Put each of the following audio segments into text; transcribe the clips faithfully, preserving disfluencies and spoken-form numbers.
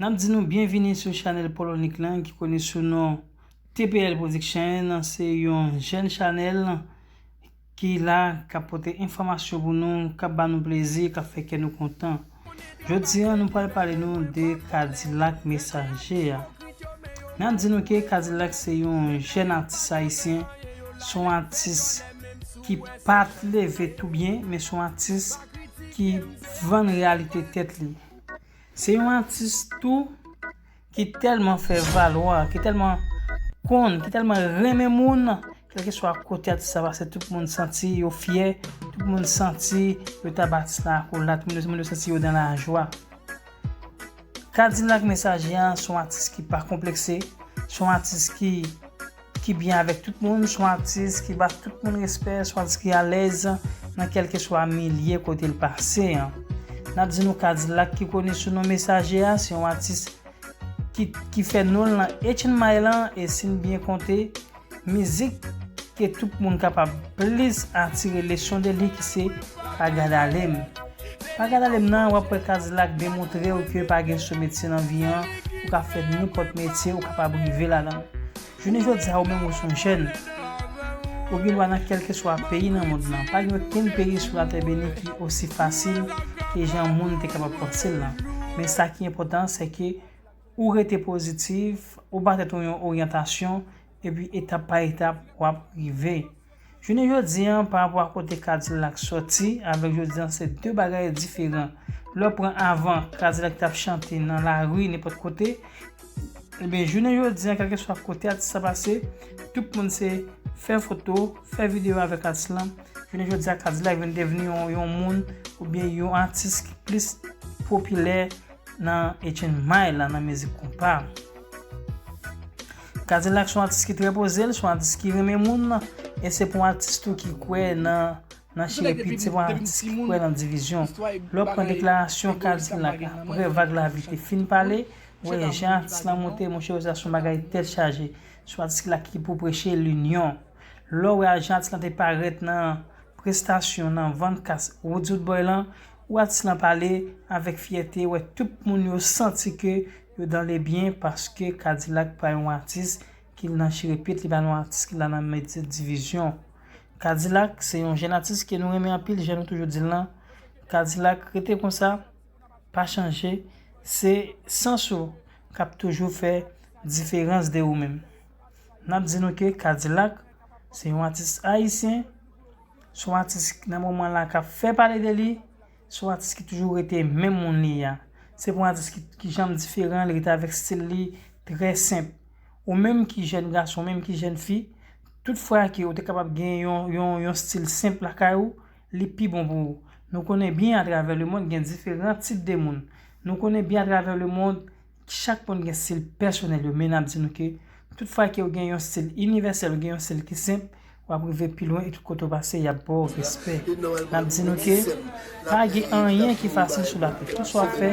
N ap di nou byenvini sou chanèl Polonic lan ki koni sou non T P L Production. Se yon jèn chanèl ki la, k ap pote enfòmasyon pou nou, k ap ba nou plezi, k ap fè kè nou kontan. Jodi a, nou pral pale nou de Kadilak Mesaje a. N ap di nou ke Kadilak se yon jèn atis ayisyen, se yon atis ki pa t leve tou byen, men se yon atis ki vann reyalite tèt li. Se yon atis tou ki tèlman fè valwa, ki tèlman konn, ki tèlman renmen moun, kèlkeswa kote atis la pase, tout moun santi yo fyè, tout moun santi yo ta ba atis la akolad, moun yo, moun yo santi yo dan lajwa. Kadilak Mesaje a se yon atis ki pa konplekse, se yon atis ki ki byen avèk tout moun, se yon atis ki ba tout moun respè, se yon atis ki alèz nan kèlkeswa milye kote l pase an. N ap di nou Kadilak ki koni sou non Mesaje a, se yon atis ki, ki fè non l nan H and My lan, e si n byen konte, mizik ke tout moun kapab plis atire lesyon de li ki se Pa Gad Ale M. Pa Gad Ale M nan, w ap wè Kadilak demontre w ke pa gen sou metye nan vi an, ou ka fè nenpòt metye, ou kapab rive ladan l. Jounen jodi a, ou menm ou se yon jèn, ou gen dwa nan kèlkeswa peyi nan mond lan. Pa gen okenn peyi sou latè beni ki osi fasil ke jan moun te kapab panse l lan. Men sa ki enpòtan, se ke ou rete pozitif, ou ba tèt ou yon oryantasyon, epi etap pa etap, w ap rive. Jounen jodi a, pa rapò a kote Kadilak sòti, avèk jodi a, se de bagay diferan. Lè w pran avan, Kadilak t ap chante nan lari, nenpòt kote. Ebyen, jounen jodi a, kèlkeswa kote atis la pase, tout moun se fè foto, fè videyo avèk atis lan. Jounen jodi a, Kadilak vin devni yon, yon moun oubyen yon atis ki plis popilè nan H and My lan, nan mizik konpa. Kadilak se yon atis ki trè poze, l se yon atis ki renmen moun, e se pou yon atis tou ki kwè nan, nan chire pit, se pou yon atis ki kwè nan divizyon. Lè w pran deklarasyon Kadilak apre Vag Lavi te fin pale, w wè jan atis lan monte, monchè, sa se yon bagay tèt chaje. Se yon atis la ki pou preche linyon. Lè w wè jan atis lan te parèt nan prestasyon nan Vannkas Woodwood Boy lan, ou atis lan pale avèk fyète, wè tout moun yo santi ke yo dan le byen paske Kadilak pa yon atis ki nan chire pit, li pa yon atis ki la nan mete divizyon. Kadilak se yon jèn atis ke nou renmen anpil, jan nou toujou di l lan. Kadilak, rete konsa, pa chanje, se sans ou k ap toujou fè diferans de ou menm. N ap di nou ke Kadilak se yon atis ayisyen, se yon atis nan moman la k ap fè pale de li, se yon atis ki toujou rete menm moun li a. Se pou yon atis ki, ki janm diferan, li rete avèk stil li trè senp. Ou menm ki jèn gason, ou menm ki jèn fi, tout fwa ke ou te kapab gen yon, yon, yon stil senp lakay ou, li pi bon pou ou. Nou konnen byen atravè lemond gen diferan tip de moun. Nou konnen byen atravè lemond, chak moun gen stil pèsonèl yo, men n ap di nou ke tout fwa ke ou gen yon stil inivèsèl, ou gen yon stil ki senp, w ap rive pi lwen e tout kote w pase, y ap ba w respè. N ap di nou ke pa gen anyen ki fasil sou latè. Tout sa w ap fè,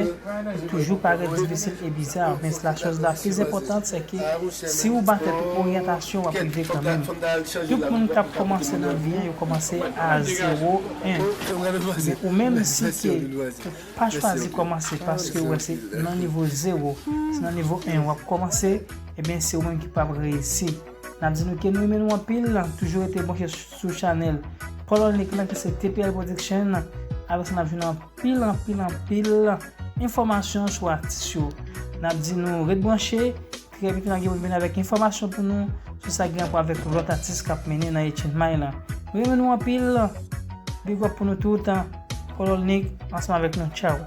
li toujou parèt difisil e biza, men la chòz la plis enpòtan, se ke si ou ba tèt ou oryantasyon, w ap rive kanmenm. Tout moun k ap kòmanse nan vi an, yo kòmanse a zewo en. Men ou menm, si ke ou pa chwazi kòmanse paske ou wè se nan nivo zewo, se nan nivo en w ap kòmanse, ebyen, se ou menm ki p ap reyisi. N ap di nou ke nou renmen nou anpil, toujou rete branche sou chanèl Polonic lan ki se T P L Production. Apre sa, n ap jwenn anpil, anpil, anpil enfòmasyon sou atis yo. N ap di nou ret branche, trè byento n ap gen pou n vin avèk enfòmasyon pou nou sou sa ki gen rapò avèk lòt atis k ap mennen nan H and My lan. Nou renmen nou anpil, big up pou nou tout, Polonic ansanm avèk nou, tchaw.